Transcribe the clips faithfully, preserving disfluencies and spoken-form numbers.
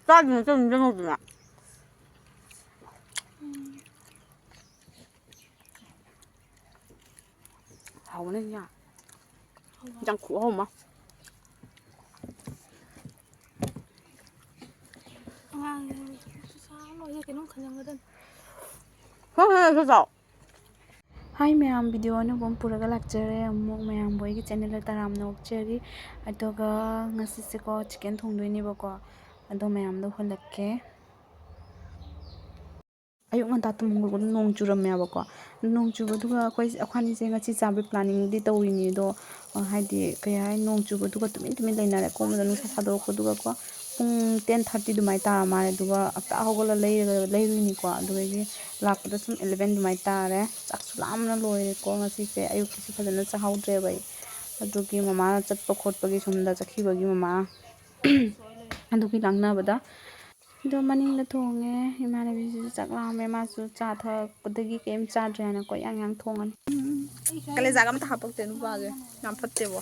ꯆꯥꯗꯨꯅ ꯆꯠꯂꯨꯅ ꯆꯪꯍꯧꯗꯅ꯫ ꯍꯥꯎꯕꯅꯦ ꯏꯟꯖꯥꯡ꯫ ꯏꯟꯖꯥꯡ ꯈꯨꯍꯥꯎ ꯑꯃ꯫ ꯑꯉꯥꯡꯁꯤꯡꯁꯨ ꯁꯥ ꯂꯣꯏꯔꯦ, ꯀꯩꯅꯣꯝ ꯈꯟꯖꯟꯒꯗꯝꯅꯤ꯫ ꯍꯣꯏ, ꯍꯣꯏ, ꯍꯣꯏ, ꯆꯥꯎ꯫ ꯍꯥꯏ ꯃꯌꯥꯝ, ꯚꯤꯗꯤꯑꯣ ꯑꯅꯧꯕ ꯑꯃ ꯄꯨꯔꯒ ꯂꯥꯛꯆꯔꯦ ꯑꯃꯨꯛ꯫ ꯃꯌꯥꯝꯕꯨ ꯑꯩꯒꯤ ꯆꯦꯅꯦꯜꯗ ꯇꯔꯥꯝꯅ ꯑꯣꯛꯆꯔꯤ꯫ ꯑꯗꯨꯒ ꯉꯁꯤꯁꯦꯀꯣ ꯆꯤꯛꯀꯟ ꯊꯣꯡꯗꯣꯏꯅꯦꯕꯀꯣ꯫ ꯑꯗꯣ ꯃꯌꯥꯝꯗꯣ ꯎꯍꯜꯂꯛꯀꯦ꯫ ꯑꯌꯨꯛ ꯉꯟꯇꯥ ꯇꯨꯝ ꯍꯧꯒꯠꯄꯗ ꯅꯣꯡ ꯆꯨꯔꯝꯃꯦꯕꯀꯣ꯫ ꯅꯣꯡ ꯆꯨꯕꯗꯨꯒ ꯑꯩꯈꯣꯏ, ꯑꯩꯈꯣꯏꯅꯤꯁꯦ ꯉꯁꯤ ꯆꯥꯕꯒꯤ ꯄ꯭ꯂꯥꯅꯤꯡꯗꯤ ꯇꯧꯔꯤꯅꯤ꯫ ꯑꯗꯣ, ꯑ, ꯍꯥꯏꯗꯤ, ꯀꯩ ꯍꯥꯏ, ꯅꯣꯡ ꯆꯨꯕꯗꯨꯒ ꯇꯨꯃꯤꯟ ꯇꯨꯃꯤꯟ ꯂꯩꯅꯔꯦ꯫ ꯀꯣꯝꯕꯗ ꯅꯨꯡꯁꯥ ꯁꯥꯗꯣꯔꯛꯄꯗꯨꯒꯀꯣ꯫ ꯄꯨꯡ ten thirty ꯑꯗꯨꯃꯥꯏꯅ ꯇꯥꯔ ꯃꯥꯜꯂꯦ꯫ ꯑꯗꯨꯒ ꯉꯟꯇꯥ ꯍꯧꯒꯠꯂ ꯂꯩꯔꯒ ꯂꯩꯔꯨꯏꯅꯤꯀꯣ꯫ ꯑꯗꯨꯗꯒꯤ ꯂꯥꯛꯄꯗ ꯁꯨꯝ eleven ꯑꯗꯨꯃꯥꯏꯅ ꯇꯥꯔꯦ꯫ ꯆꯥꯛꯁꯨ ꯂꯥꯝꯕꯅ ꯂꯣꯏꯔꯦꯀꯣ꯫ ꯉꯁꯤꯁꯦ ꯑꯌꯨꯛꯀꯤꯁꯨ ꯐꯖꯅ ꯆꯥꯍꯧꯗ꯭ꯔꯦꯕ ꯑꯩ꯫ ꯑꯗꯨꯒꯤ ꯃꯃꯥꯅ ꯆꯠꯄ ꯈꯣꯠꯄꯒꯤ ꯁꯣꯝꯗ ꯆꯠꯈꯤꯕꯒꯤ ꯃꯃꯥ ꯑꯗꯨꯒꯤ ꯂꯥꯡꯅꯕꯗ꯫ ꯑꯗꯣ ꯃꯅꯤꯡꯗ ꯊꯣꯡꯉꯦ꯫ ꯏꯃꯥꯟꯅꯕꯤꯁꯤꯁꯨ ꯆꯥꯛ ꯂꯥꯝꯃꯦ꯫ ꯃꯥꯁꯨ ꯆꯥ ꯊꯛꯄꯗꯒꯤ ꯀꯩꯝ ꯆꯥꯗ꯭ꯔꯦ ꯍꯥꯏꯅꯀꯣ ꯌꯥꯡ ꯌꯥꯡ ꯊꯣꯡꯉꯅꯤ꯫ ꯀꯂꯦꯖꯥꯒ ꯑꯝꯇ ꯍꯥꯞꯄꯛꯇꯦ ꯅꯨꯄꯥꯁꯦ꯫ ꯌꯥꯝ ꯐꯠꯇꯦꯕꯣ꯫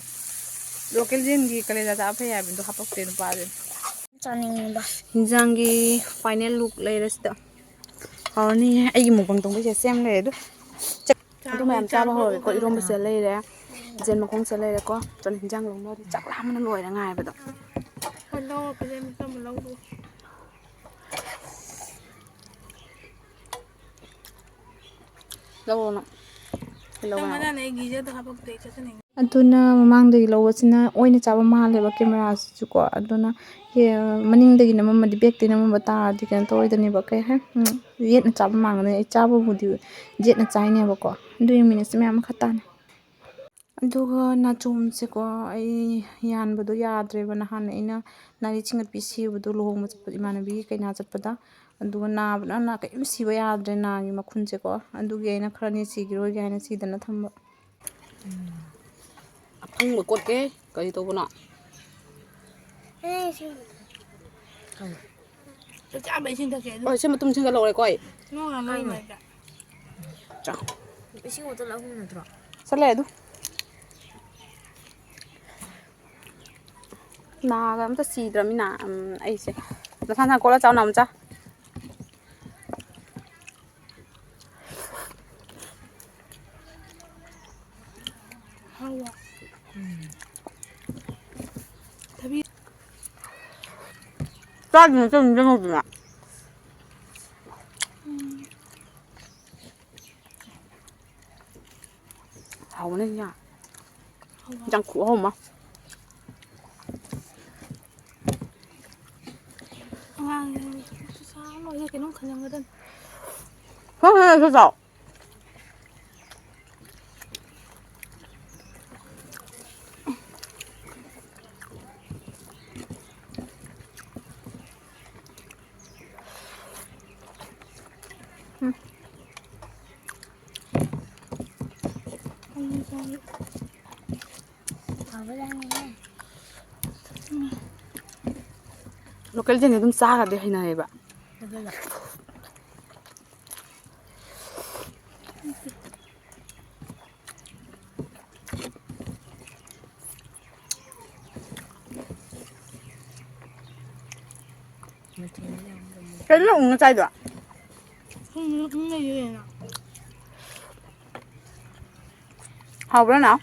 ꯂꯣꯀꯦꯜ ꯌꯦꯟꯒꯤ ꯀꯂꯦꯖꯥ ꯆꯥꯕ ꯐꯩ ꯍꯥꯏꯕꯗꯣ ꯍꯥꯄꯛꯇꯦ ꯅꯨꯄꯥꯁꯦ꯫ ꯆꯥꯅꯤꯡꯉꯤꯗ꯫ ꯏꯟꯖꯥꯡꯒꯤ final look ꯂꯩꯔꯦ ꯁꯤꯗ꯫ ꯍꯥꯎꯔꯅꯤꯌꯦ꯫ ꯑꯩꯒꯤ ꯃꯨꯛꯕꯥꯡ ꯇꯧꯕꯩꯁꯦ ꯁꯦꯝ ꯂꯩꯔꯦ ꯑꯗꯨ꯫ ꯑꯗꯨ ꯃꯌꯥꯝ ꯆꯥꯕ ꯍꯧꯔꯒꯦꯀꯣ꯫ ꯏꯔꯣꯝꯕꯁꯦ ꯂꯩꯔꯦ, ꯌꯦꯟ ꯃꯈꯣꯡꯁꯦ ꯂꯩꯔꯦꯀꯣ꯫ ꯆꯠꯂꯣ, ꯏꯟꯖꯥꯡ ꯂꯧꯅꯔꯤ꯫ ꯆꯥꯛ ꯂꯥꯝꯕꯅ ꯂꯣꯏꯔꯦ ꯉꯥꯏꯕꯗ꯫ ꯍꯣꯏ, ꯂꯧꯔꯣ, ꯐꯖꯅ ꯆꯥꯝꯃ ꯂꯧꯔꯣ꯫ ꯂꯧꯔꯣ ꯅꯪ꯫ ꯅꯪ ꯉꯔꯥꯡ ꯑꯩ ꯒꯤꯖꯔꯗꯣ ꯍꯥꯄꯛꯇꯦ, ꯑꯩ ꯆꯠꯆꯅꯤꯡꯉꯦ꯫ ꯑꯗꯨꯅ ꯃꯃꯥꯡꯗꯒꯤ ꯂꯧꯕꯁꯤꯅ ꯑꯣꯏꯅ ꯆꯥꯕ ꯃꯥꯜꯂꯦꯕ cameraꯁꯤꯁꯨꯀꯣ꯫ ꯑꯗꯨꯅ ꯍꯦ-, ꯃꯅꯤꯡꯗꯒꯤ ꯅꯝꯃꯝꯃꯗꯤ, backꯇꯒꯤ ꯅꯝꯃꯝꯕ ꯇꯥꯔꯗꯤ ꯀꯩꯅꯣ ꯇꯧꯔꯣꯏꯗꯣꯏꯅꯦꯕ, ꯀꯩ ꯍꯥꯏ, ꯎꯝ, ꯌꯦꯠꯅ ꯆꯥꯕ ꯃꯥꯟꯒꯅꯤ꯫ ꯑꯩ ꯆꯥꯕꯕꯨꯗꯤ ꯌꯦꯠꯅ ꯆꯥꯏꯅꯦꯕꯀꯣ꯫ ꯑꯗꯨꯒꯤ ꯃꯤꯅꯤꯠꯁꯦ ꯃꯌꯥꯝ ꯑꯃ ꯈꯛ ꯇꯥꯅꯤ꯫ ꯑꯗꯨꯒ ꯅꯥꯆꯣꯝꯁꯦꯀꯣ, ꯑꯩ ꯌꯥꯟꯕꯗꯣ ꯌꯥꯗ꯭ꯔꯦꯕ꯫ ꯅꯍꯥꯟ ꯑꯩꯅ ꯅꯥꯔꯤ ꯆꯤꯡꯈꯠꯄꯤ ꯁꯤꯕꯗꯣ ꯂꯨꯍꯣꯡꯕ ꯆꯠꯄꯗ, ꯏꯃꯥꯟꯅꯕꯤꯒꯤ ꯀꯩꯅꯥ ꯆꯠꯄꯗ꯫ ꯑꯗꯨꯒ ꯅꯥꯕꯅ ꯅꯥ-, ꯀꯔꯤꯝ ꯁꯤꯕ ꯌꯥꯗ꯭ꯔꯦ ꯅꯥꯒꯤ ꯃꯈꯨꯟꯁꯦꯀꯣ꯫ ꯑꯗꯨꯒꯤ ꯑꯩꯅ ꯈꯔꯅꯤ ꯁꯤꯈꯤꯔꯣꯏꯒꯦ ꯍꯥꯏꯅ ꯁꯤꯗꯅ ꯊꯝꯕ꯫ ꯑꯐꯪꯕ ꯀꯣꯠꯀꯦ꯫ ꯀꯔꯤ ꯇꯧꯕꯅꯣ? ꯑꯦ, ꯁꯤ꯫ ꯆꯥꯕ ꯏꯁꯤꯡ ꯊꯛꯀꯦ ꯑꯗꯨ꯫ ꯍꯣꯏ, ꯁꯤ ꯃꯇꯨꯝ ꯁꯤꯡꯒꯠ ꯂꯧꯔꯦꯀꯣ ꯑꯩ꯫ ꯅꯣꯡ ꯌꯥꯝ ꯂꯩ ꯃꯔꯛꯇ꯫ ꯆꯥꯎ꯫ ꯏꯁꯤꯡ ꯕꯣꯇꯜ ꯑꯍꯨꯝ ꯅꯠꯇ꯭ꯔꯣ? ꯆꯠꯂꯦ ꯑꯗꯨ꯫ ꯅꯥꯒ ꯑꯝꯇ ꯁꯤꯗ꯭ꯔꯃꯤꯅ, ꯎꯝ, ꯑꯩꯁꯦ ꯅꯁꯥ ꯅꯁꯥ ꯀꯣꯠꯂ ꯆꯥꯎ ꯅꯥꯎꯆꯥ꯫ ꯍꯥꯎꯕ꯫ ꯊꯕꯤ꯫ ꯆꯥꯗꯨꯅ ꯆꯠꯂꯨꯅ ꯆꯪꯍꯧꯗꯅ꯫ ꯍꯥꯎꯕꯅꯦ ꯏꯟꯖꯥꯡ꯫ ꯍꯥꯎꯕ꯫ ꯏꯟꯖꯥꯡ ꯈꯨꯍꯥꯎ ꯑꯃ꯫ ꯑꯉꯥꯡꯁꯤꯡ ꯆꯥ ꯂꯣꯏꯔꯦ ꯀꯩꯅꯣꯝ ꯈꯜꯂꯝꯒꯗꯝꯅꯤ꯫ ꯍꯣꯏ, ꯍꯣꯏ, ꯍꯣꯏ, ꯆꯥꯎ꯫ ꯎꯝ꯫ ꯍꯥꯎꯕꯖꯥꯠꯅꯤꯍꯦ꯫ Local ꯁꯤꯡꯁꯦ ꯑꯗꯨꯝ ꯆꯥꯈ꯭ꯔꯗꯤ ꯍꯩꯅꯩꯌꯦꯕ꯫ ꯑꯗꯨꯅ꯫ ꯀꯩꯅꯣ ꯅꯪ ꯎꯪꯉ ꯆꯥꯏꯗꯣ? ꯎꯝ, ꯎꯝ, ꯂꯩꯌꯦ ꯀꯩꯅꯣ꯫ ꯍꯥꯎꯕ꯭ꯔꯥ ꯅꯥꯎ?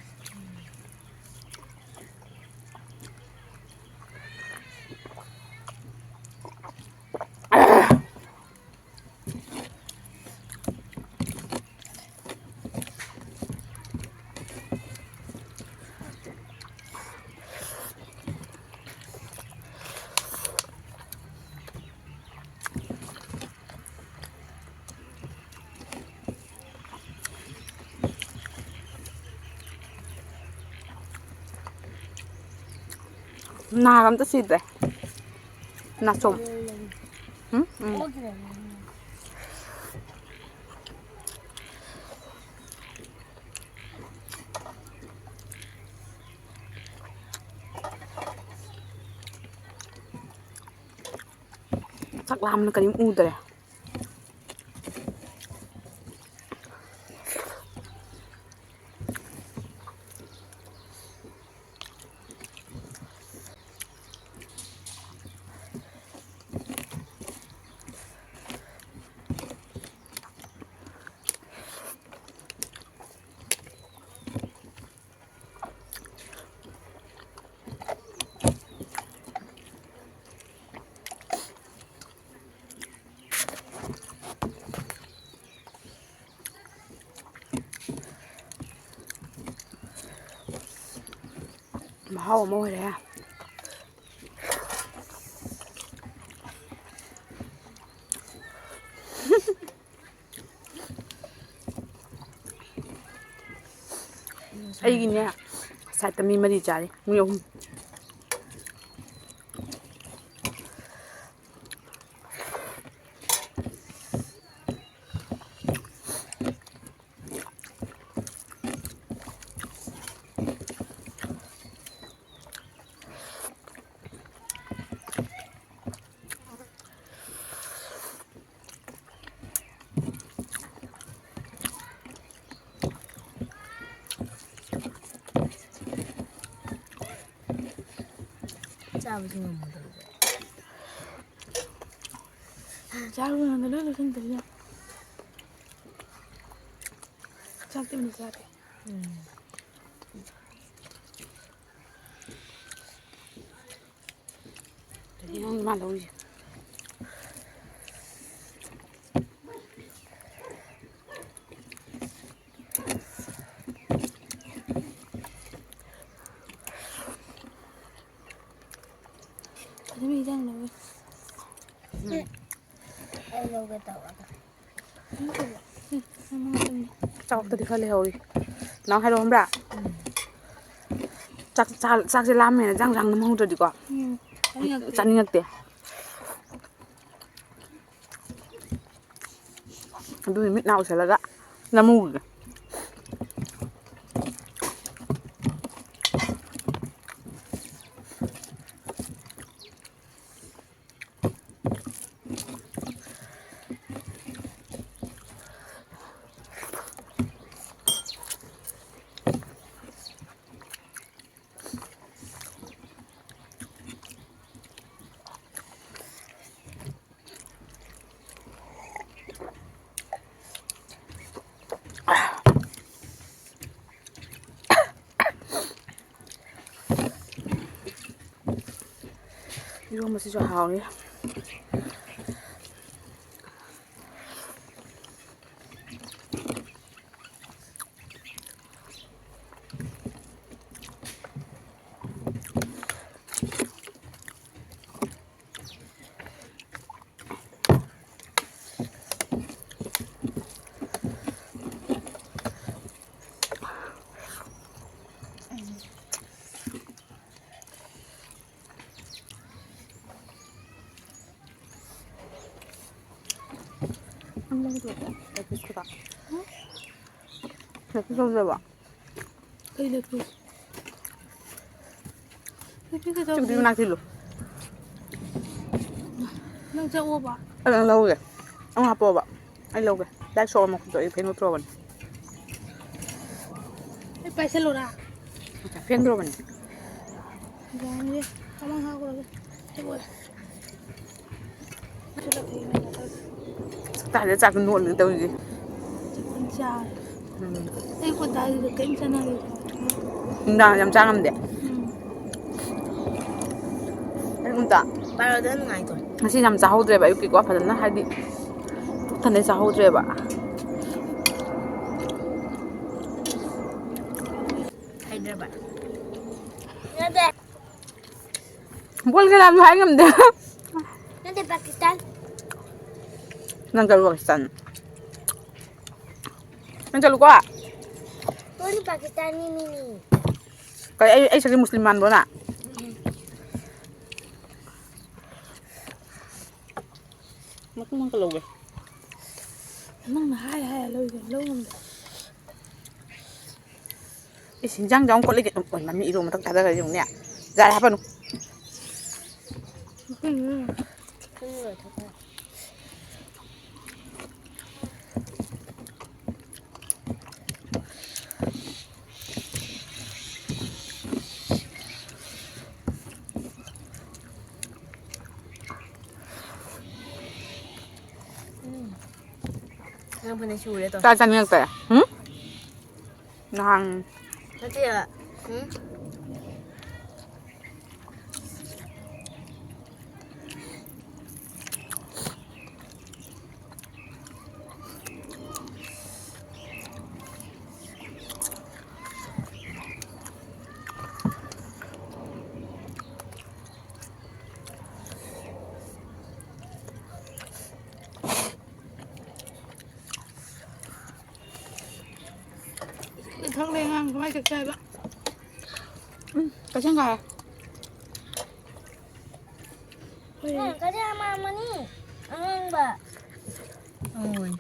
ꯅꯥꯒ ꯑꯝꯇ ꯁꯤꯗ꯭ꯔꯦ꯫ ꯅꯥꯆꯣꯝ꯫ ꯎꯝ? ꯎꯝ꯫ ꯆꯥꯛ ꯂꯥꯝꯕꯅ ꯀꯔꯤꯝ ꯎꯗ꯭ꯔꯦ꯫ ꯑꯍꯥꯎ ꯑꯃ ꯑꯣꯏꯔꯦ꯫ ꯑꯩꯒꯤꯅꯦ, ꯁꯥꯏꯠꯇ ꯃꯤ ꯃꯔꯤ ꯆꯥꯔꯤ, ꯃꯤ ꯑꯍꯨꯝ꯫ ꯆꯥꯕꯁꯨ ꯉꯝꯃꯣꯏꯗꯕꯗ꯫ ꯆꯥꯕ ꯉꯝꯗ ꯂꯣꯏ ꯂꯣꯏꯁꯤꯟꯗꯣꯏꯅꯦ꯫ ꯆꯥꯛꯇꯤ ꯑꯃꯨꯛ ꯆꯥꯗꯦ꯫ ꯎꯝ꯫ ꯑꯗꯨꯗꯤ ꯅꯪ ꯃꯥ ꯂꯧꯔꯤꯁꯦ꯫ ꯑꯗꯨꯝ ꯏꯟꯖꯥꯡ ꯂꯧꯔꯤ꯫ ꯎꯝ꯫ ꯑꯩ ꯂꯧꯒꯦ ꯇꯧꯔꯒ꯫ ꯆꯥꯛꯇꯗꯤ ꯈꯔ ꯂꯩꯍꯧꯔꯤ꯫ ꯅꯪ ꯍꯥꯏꯔꯛꯑꯣ ꯈꯪꯕ꯭ꯔꯥ? ꯎꯝ꯫ ꯆꯥꯛ, ꯆꯥꯛꯁꯦ ꯂꯥꯝꯃꯦꯅ ꯆꯥꯡ ꯆꯥꯡ ꯅꯝꯍꯧꯗ꯭ꯔꯗꯤꯀꯣ, ꯎꯝ꯫ ꯆꯥꯅꯤꯡꯉꯛꯇꯦ꯫ ꯆꯥꯅꯤꯡꯉꯛꯇꯦ꯫ ꯑꯗꯨꯒꯤ ꯃꯤꯠ ꯅꯥ ꯎꯏꯁꯜꯂꯒ ꯅꯝꯍꯧꯒꯤꯒꯦ꯫ ꯏꯔꯣꯝꯕꯁꯤꯁꯨ ꯍꯥꯎꯅꯤ꯫ ꯂꯦꯛꯄꯤ ꯁꯧꯖꯕ꯫ ꯀꯩ ꯂꯦꯛꯄꯤ? ꯂꯦꯛꯄꯤ ꯀꯩꯗꯧꯔꯒꯦ? ꯆꯤꯡꯗꯨꯒꯤ ꯃꯅꯥꯛꯇ ꯏꯜꯂꯨ꯫ ꯅꯪ ꯆꯠꯂꯣꯕ꯫ ꯑꯩ ꯅꯪ ꯂꯧꯒꯦ꯫ ꯑꯃ ꯍꯥꯞꯄꯛꯑꯣꯕ꯫ ꯑꯩ ꯂꯧꯒꯦ꯫ ꯂꯥꯏꯛ ꯁꯣꯛ ꯑꯃ ꯈꯨꯝꯗꯣꯛ ꯑꯩ ꯐꯦꯡꯗꯣꯛꯇ꯭ꯔꯣꯕꯅꯤ꯫ ꯑꯩ ꯄꯥꯏꯁꯜꯂꯨꯔꯥ? ꯐꯦꯡꯗ꯭ꯔꯣꯕꯅꯤ꯫ ꯌꯥꯅꯤꯌꯦ꯫ ꯀꯃꯥꯏ ꯍꯥꯞꯈ꯭ꯔꯒꯦ? ꯑꯩ ꯂꯣꯏꯔꯦ꯫ ꯁꯛꯇꯥꯁꯤꯗ ꯆꯥꯛ ꯅꯣꯠꯂꯤ ꯇꯧꯔꯤꯁꯦ꯫ ꯆꯥꯛ ꯆꯥꯔꯦ꯫ ꯎꯝ꯫ ꯑꯩ ꯀꯣꯟꯇꯥꯁꯤꯗ ꯀꯔꯤꯝ ꯆꯥꯟꯅꯔꯣꯏꯗ꯭ꯔꯣ? ꯅꯨꯡꯗꯥꯡ ꯌꯥꯝ ꯆꯥ ꯉꯝꯗꯦ꯫ ꯎꯝ꯫ ꯑꯌꯨꯛ ꯉꯟꯇꯥ꯫ ꯄꯥꯔꯣꯗ ꯅꯨꯡꯉꯥꯏꯇ꯭ꯔꯣ? ꯉꯁꯤ ꯌꯥꯝ ꯆꯥꯍꯧꯗ꯭ꯔꯦꯕ ꯑꯌꯨꯛꯀꯤꯀꯣ, ꯐꯖꯅ ꯍꯥꯏꯗꯤ ꯄꯨꯛ ꯊꯟꯅ ꯆꯥꯍꯧꯗ꯭ꯔꯦꯕ꯫ ꯍꯥꯏꯗ꯭ꯔꯕ? ꯅꯠꯇꯦ꯫ ꯕꯣꯜ ꯀꯅꯥꯅꯣ ꯍꯥꯏ ꯉꯝꯗꯦ꯫ ꯅꯠꯇꯦ, ꯄꯥꯀꯤꯁꯇꯥꯟ꯫ ꯅꯪ ꯀꯔꯤ ꯄꯥꯀꯤꯁꯇꯥꯟ? ꯅꯪ ꯆꯠꯂꯨꯀꯣ꯫ ꯅꯪꯗꯤ ꯄꯥꯀꯤꯁꯇꯥꯟꯒꯤ ꯃꯤꯅꯤ꯫ ꯀꯩ, ꯑꯩ, ꯑꯩ ꯁꯛꯁꯦ ꯃꯨꯁꯂꯤꯝ ꯃꯥꯟꯕ꯭ꯔꯣ ꯅꯪ? ꯎꯝ꯫ ꯃꯀꯨ ꯑꯃꯈꯛ ꯂꯧꯒꯦ꯫ ꯅꯪꯅ ꯍꯥꯏ ꯍꯥꯏ ꯂꯧ ꯂꯧ ꯉꯝꯗꯦ꯫ ꯏꯁ, ꯍꯤꯟꯖꯥꯡꯗ ꯑꯃꯨꯛ ꯀꯣꯠꯂꯤꯒꯦ꯫ ꯑꯣ, ꯃꯃꯤ ꯏꯔꯣ ꯃꯊꯛ ꯊꯥꯗꯈ꯭ꯔꯗꯤ ꯌꯦꯡꯉꯨꯅꯦ꯫ ꯖꯥꯔ ꯍꯥꯞꯄꯅꯨ꯫ ꯎꯝ꯫ ꯅꯪ ꯐꯅꯦꯛ ꯁꯨꯔꯦ ꯇꯣ꯫ ꯆꯥ ꯆꯥꯅꯤꯡꯉꯛꯇꯔꯦ꯫ ꯎꯝ? ꯅꯍꯥꯟ ꯅꯠꯇꯦ, ꯎꯝ? ꯏꯊꯛ ꯂꯩ ꯑꯉꯥꯡ ꯀꯃꯥꯏ ꯆꯠꯀꯦ ꯍꯥꯏꯕ? ꯎꯝ, ꯀꯩꯁꯪ ꯀꯥꯔꯦ꯫ ꯍꯣꯏ꯫ ꯀꯔꯤ ꯑꯃ ꯑꯃꯅꯤ? ꯑꯉꯥꯡꯕ꯫ ꯍꯣꯏ꯫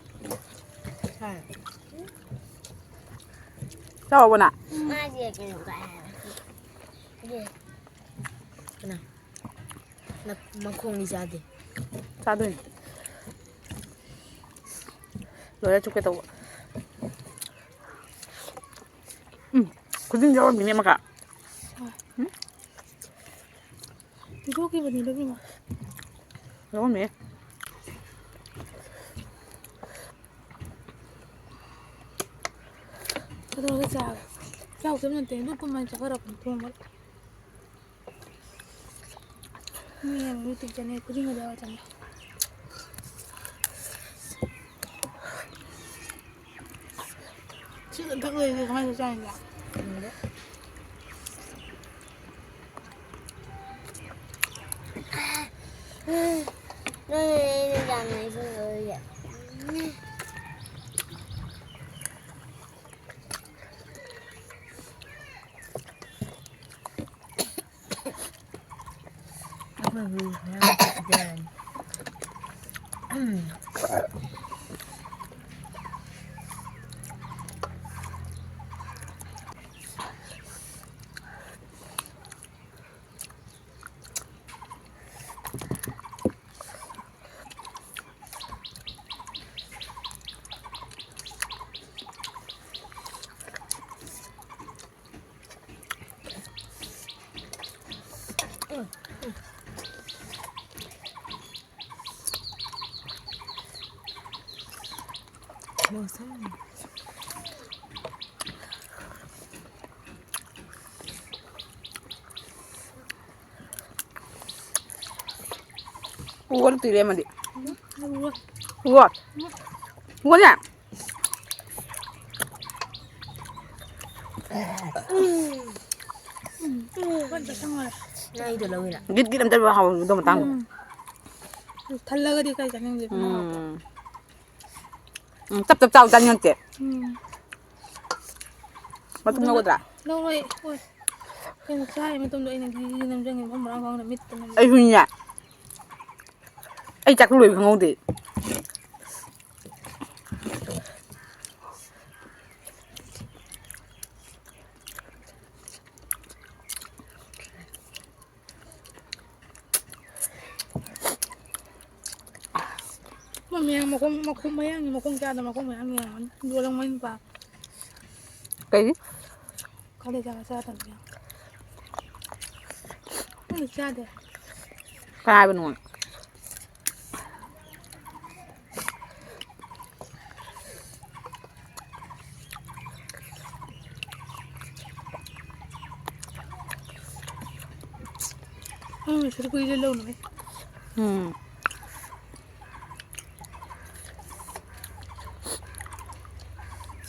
ꯍꯣꯏ꯫ ꯆꯥꯎꯕꯅ? ꯃꯥꯁꯦ ꯀꯩꯅꯣ ꯀꯥꯏ ꯍꯥꯏ꯫ ꯀꯅꯥ? ꯅ-, ꯃꯈꯣꯡꯗꯤ ꯆꯥꯗꯦ꯫ ꯆꯥꯗꯣꯏꯅꯤ꯫ ꯂꯣꯏꯔ ꯆꯨꯞꯀꯦ ꯇꯧꯕ꯫ ꯎꯝ, ꯈꯨꯖꯤꯟ ꯌꯥꯎꯔꯝꯃꯤꯅꯦ ꯑꯃꯈꯛ꯫ ꯎꯝ? ꯄꯤꯊꯣꯛꯈꯤꯕꯅꯤꯗ ꯏꯕꯦꯝꯃ꯫ ꯌꯥꯎꯔꯝꯃꯦ꯫ ꯀꯩꯗꯧꯔꯒꯦ ꯆꯥꯒꯦ? ꯆꯥꯎ ꯀꯩꯝ ꯅꯠꯇꯦ, ꯑꯗꯨ ꯀꯃꯥꯏꯅ ꯆꯥꯈꯠꯂꯛꯄꯅꯣ ꯊꯣꯡꯕꯗ? ꯃꯤ ꯌꯥꯝ YouTube channel ꯈꯨꯗꯤꯡꯒꯤ ꯌꯥꯎꯔ ꯆꯪꯉꯦ꯫ ꯁꯤ ꯑꯗꯨꯝ ꯊꯛ ꯂꯩꯔꯗꯤ ꯀꯃꯥꯏꯅ ꯆꯥꯔꯤꯅꯣ? ꯈꯪꯗꯦ꯫ ꯅꯣꯏ ꯌꯥꯝꯅ ꯏꯁꯤꯡ ꯂꯣꯏꯔꯦ꯫ ꯑꯩꯈꯣꯏ ꯍꯨꯏ ꯃꯌꯥꯝ ꯆꯠꯈꯤꯗꯣꯔꯦ꯫ ꯎꯒ ꯇꯨꯏꯔꯦ ꯑꯃꯗꯤ꯫ ꯎꯒ꯫ ꯎꯒ꯫ ꯎꯒꯅꯦ꯫ ꯎꯝ꯫ ꯎꯝ꯫ ꯅꯪ ꯑꯩꯗꯣ ꯂꯧꯋꯤꯔꯥ? ꯒꯤꯠ ꯒꯤꯠ ꯑꯝꯇ ꯍꯥꯎꯕꯗꯣ ꯃꯇꯥꯡꯗꯣ꯫ ꯎꯝ꯫ ꯊꯜꯂꯒꯗꯤ ꯀꯥꯏ ꯆꯥꯅꯤꯡꯗꯦ꯫ ꯎꯝ꯫ ꯎꯝ, ꯆꯞ ꯆꯞ ꯆꯥꯕ ꯆꯥꯅꯤꯡꯉꯛꯇꯦ꯫ ꯎꯝ꯫ ꯃꯇꯨꯝ ꯂꯧꯒꯗ꯭ꯔꯥ? ꯂꯧꯔꯣꯏ꯫ ꯍꯣꯏ꯫ ꯀꯩꯅꯣ ꯆꯥꯔꯤ ꯃꯇꯝꯗꯣ ꯑꯩꯅ ꯒꯤꯔꯤ ꯒꯤꯔꯤ ꯅꯝꯖꯟꯒꯤꯕ ꯃꯐꯝ ꯃꯔꯥꯡ ꯈꯪꯗ ꯃꯤꯠꯇ ꯅꯝꯖꯟ-꯫ ꯑꯩꯁꯨꯅꯤꯅꯦ꯫ ꯑꯩ ꯆꯥꯛ ꯂꯣꯏꯕ ꯈꯪꯍꯧꯗꯦ꯫ ꯃꯌꯥꯝ ꯃꯈꯣꯡ, ꯃꯈꯣꯡ ꯃꯌꯥꯡꯒꯤ ꯃꯈꯣꯡ ꯆꯥꯗ ꯃꯈꯣꯡ ꯃꯌꯥꯝ ꯌꯥꯝꯃꯅꯤ꯫ ꯌꯣꯜꯂꯝꯃꯣꯏ ꯅꯨꯄꯥ꯫ ꯀꯩꯒꯤ? ꯈꯪꯗꯦ, ꯆꯥ ꯆꯥꯗꯕꯅꯤꯅ꯫ ꯈꯪꯗꯦ, ꯆꯥꯗꯦ꯫ ꯀꯅꯥ ꯍꯥꯏꯕꯅꯣ? ꯎꯝ, ꯁꯤꯗ ꯀꯨꯏꯔꯦ ꯂꯧꯅꯕ꯫ ꯎꯝ꯫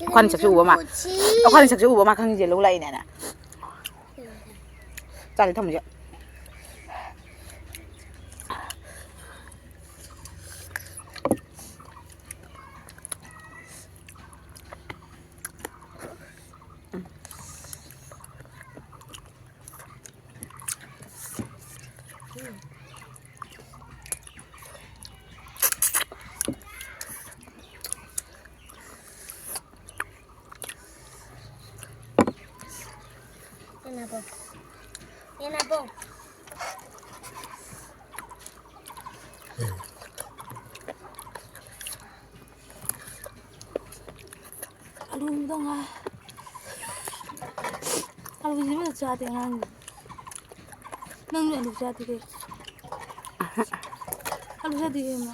ꯑꯩꯈꯣꯏꯅ ꯆꯠꯁꯤ ꯎꯕ ꯃꯥ, ꯑꯩꯈꯣꯏꯅ ꯆꯠꯁꯤ ꯎꯕ ꯃꯥ ꯈꯪꯉꯤꯁꯦ ꯂꯧ ꯂꯥꯛꯏꯅꯦꯅ꯫ ꯆꯥꯗꯤ ꯊꯝꯃꯨꯁꯦ꯫ ꯌꯦꯅꯥꯕꯧ꯫ ꯌꯦꯅꯥꯕꯧ꯫ ꯑꯂꯨꯗ ꯉꯥꯏ꯫ ꯑꯂꯨꯁꯤꯃ ꯆꯥꯗꯦ ꯑꯉꯥꯡꯁꯦ꯫ ꯅꯪꯁꯨ ꯑꯂꯨ ꯆꯥꯗꯦ ꯀꯩ? ꯑꯂꯨ ꯆꯥꯗꯦ ꯀꯩꯅꯣ?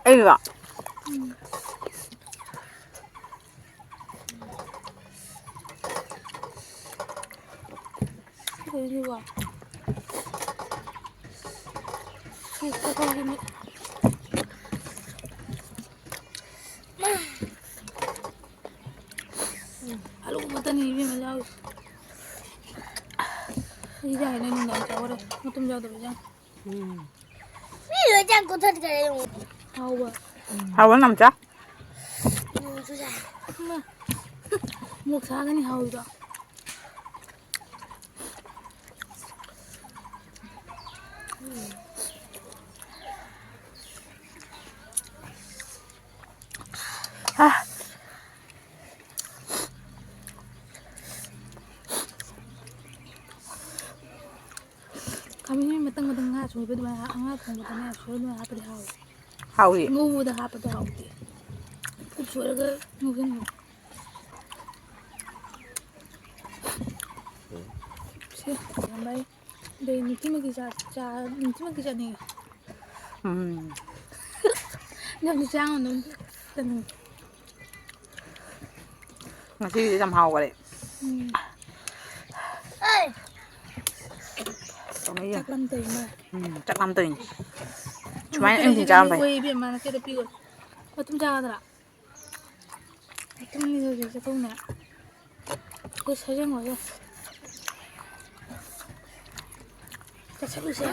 ꯑꯩꯔꯣ? ꯎꯝ꯫ ꯀꯩꯅꯣꯕ? ꯁꯤ ꯆꯠꯊꯣꯛꯈꯤꯅꯤ꯫ ꯑꯂꯨ ꯈꯛꯇꯅꯤ ꯏꯕꯦꯝꯃ ꯌꯥꯎꯔꯤꯁꯦ꯫ ꯑꯩꯗꯤ ꯍꯥꯏꯅ ꯅꯨꯡꯗꯥꯡ ꯆꯥꯕꯗ ꯃꯇꯨꯝ ꯌꯥꯎꯗꯕ ꯏꯟꯖꯥꯡ꯫ ꯎꯝ꯫ ꯃꯤ ꯂꯣꯏ ꯆꯥꯛ ꯀꯣꯊꯠꯈ꯭ꯔꯦ ꯌꯦꯡꯉꯨ꯫ ꯍꯥꯎꯕ꯫ ꯍꯥꯎꯕ ꯅꯝꯆꯥ꯫ ꯅꯣꯡꯁꯨ ꯆꯥꯏ꯫ ꯏꯃꯥ꯫ ꯃꯣꯔꯣꯛ ꯁꯥꯒꯅꯤ ꯍꯥꯎꯔꯤꯗꯣ꯫ ꯈꯥꯃꯦꯟ ꯃꯇꯪ ꯃꯇꯪ ꯉꯥ ꯊꯣꯡꯕ ꯑꯗꯨꯃꯥꯏꯅ ꯍꯥ-, ꯉꯥ ꯊꯣꯡꯕꯗꯅꯦ ꯁꯣꯏ ꯑꯗꯨꯃꯥꯏꯅ ꯍꯥꯞꯄꯗꯤ ꯍꯥꯎꯋꯦ꯫ ꯍꯥꯎꯏ꯫ ꯉꯧꯕꯗ ꯍꯥꯞꯄꯗꯣ ꯍꯥꯎꯇꯦ꯫ ꯀꯨꯞ ꯁꯣꯏꯔꯒ ꯉꯧꯁꯤꯟꯕ꯫ ꯁꯤ ꯌꯥꯝ ꯂꯩ꯫ ꯑꯗꯩ ꯅꯨꯡꯇꯤꯃꯛꯀꯤ ꯆꯥ-, ꯆꯥ-, ꯅꯨꯡꯇꯤꯃꯛꯀꯤ ꯆꯥꯅꯤꯡꯉꯦ꯫ ꯎꯝ꯫ ꯌꯥꯝ ꯆꯥꯡ ꯑꯗꯨꯝ ꯆꯥꯅꯤꯡꯉꯦ꯫ ꯉꯁꯤꯒꯤꯗꯤ ꯌꯥꯝ ꯍꯥꯎꯈꯔꯦ꯫ ꯎꯝ꯫ ꯇꯧꯅꯩꯌꯦ꯫ ꯆꯥꯛ ꯂꯥꯝ ꯇꯧꯔꯤ ꯃꯥꯜꯂꯦ꯫ ꯎꯝ, ꯆꯥꯛ ꯂꯥꯝ ꯇꯧꯔꯤꯅꯦ꯫ ꯁꯨꯃꯥꯏꯅ ꯑꯌꯨꯛ ꯅꯨꯡꯊꯤꯜ ꯆꯥꯔꯝꯕ ꯐꯩ꯫ ꯍꯣꯏ, ꯏꯕꯦꯝꯃ, ꯅꯠꯇꯦꯗ ꯄꯤꯌꯣ꯫ ꯃꯇꯨꯝ ꯆꯥꯒꯗ꯭ꯔꯥ? ꯃꯇꯨꯝ ꯑꯅꯤꯗꯨꯗꯤ ꯆꯥꯊꯣꯛꯅꯦ꯫ ꯑꯩꯈꯣꯏ ꯁꯔꯦꯡ ꯑꯣꯏꯔꯦ꯫ ꯆꯠꯁꯤꯜꯂꯨꯁꯦ꯫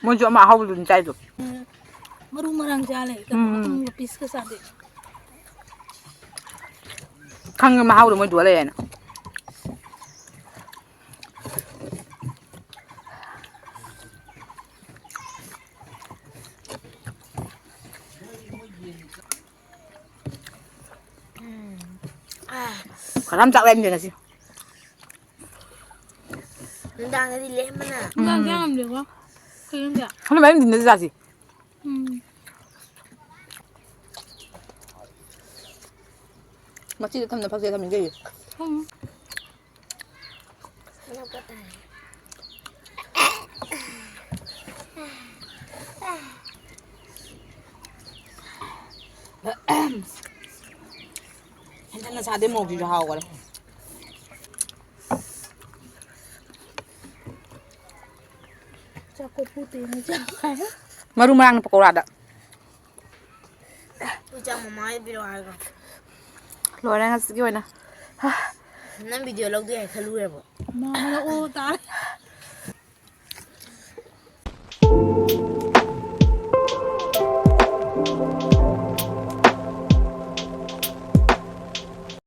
ꯃꯣꯏꯁꯨ ꯑꯃ ꯑꯍꯥꯎꯕꯗꯨꯅꯤ ꯆꯥꯏꯗꯣ꯫ ꯎꯝ꯫ ꯃꯔꯨ ꯃꯔꯥꯡ ꯆꯥ ꯂꯩ꯫ ꯎꯝ꯫ ꯃꯇꯨꯝꯒ ꯄꯤꯁꯀ ꯆꯥꯗꯦ꯫ ꯈꯪꯉꯦ ꯃꯍꯥꯎꯗꯣ ꯃꯣꯏ ꯗꯨꯀꯥꯟ ꯂꯩ ꯍꯥꯏꯅ꯫ ꯎꯝ꯫ ꯑꯥ꯫ ꯈꯔ ꯌꯥꯝ ꯆꯥꯛ ꯂꯩꯔꯝꯗꯦ ꯉꯁꯤ꯫ ꯅꯨꯡꯗꯥꯡꯗꯗꯤ ꯂꯦꯝꯕꯅ꯫ ꯅꯨꯡꯗꯥꯡ ꯆꯥ ꯉꯝꯗꯦꯀꯣ꯫ ꯀꯩꯅꯣꯝꯗꯤ꯫ ꯍꯜꯂꯣ, ꯃꯌꯥꯝ ꯗꯤꯟꯅꯔ ꯆꯥꯁꯤ꯫ ꯎꯝ꯫ ꯃꯆꯤꯗ ꯊꯝꯅ ꯐꯛꯁꯤꯗ ꯊꯝꯃꯤꯟ ꯀꯩꯒꯤ? ꯎꯝ꯫ ꯑꯅꯛꯄ ꯇꯥꯔꯦ꯫ ꯍꯟꯗꯛꯅ ꯁꯥꯗꯣꯏ ꯃꯣꯔꯣꯛꯁꯤꯁꯨ ꯍꯥꯎꯈꯔꯦ꯫ ꯆꯥꯛ ꯀꯣꯔꯐꯨ ꯇꯦꯡꯉ ꯆꯥꯈ꯭ꯔꯦ꯫ ꯃꯔꯨ ꯃꯔꯥꯡꯅ ꯄꯀꯧꯔꯥꯗ꯫ ꯇꯨ ꯆꯥꯛ ꯃꯃꯥ ꯍꯣꯏ ꯄꯤꯔꯛꯑꯣ ꯍꯥꯏꯒꯣ꯫ ꯂꯣꯏꯔꯦ ꯉꯁꯤꯒꯤ ꯑꯣꯏꯅ꯫ ꯅꯪ ꯚꯤꯗꯤꯑꯣ ꯂꯧꯗꯣꯏ ꯍꯥꯏ ꯈꯜꯂꯨꯔꯦꯕꯣ꯫ ꯃꯥ ꯍꯥꯏꯔꯛꯑꯣ ꯇꯥꯔꯦ꯫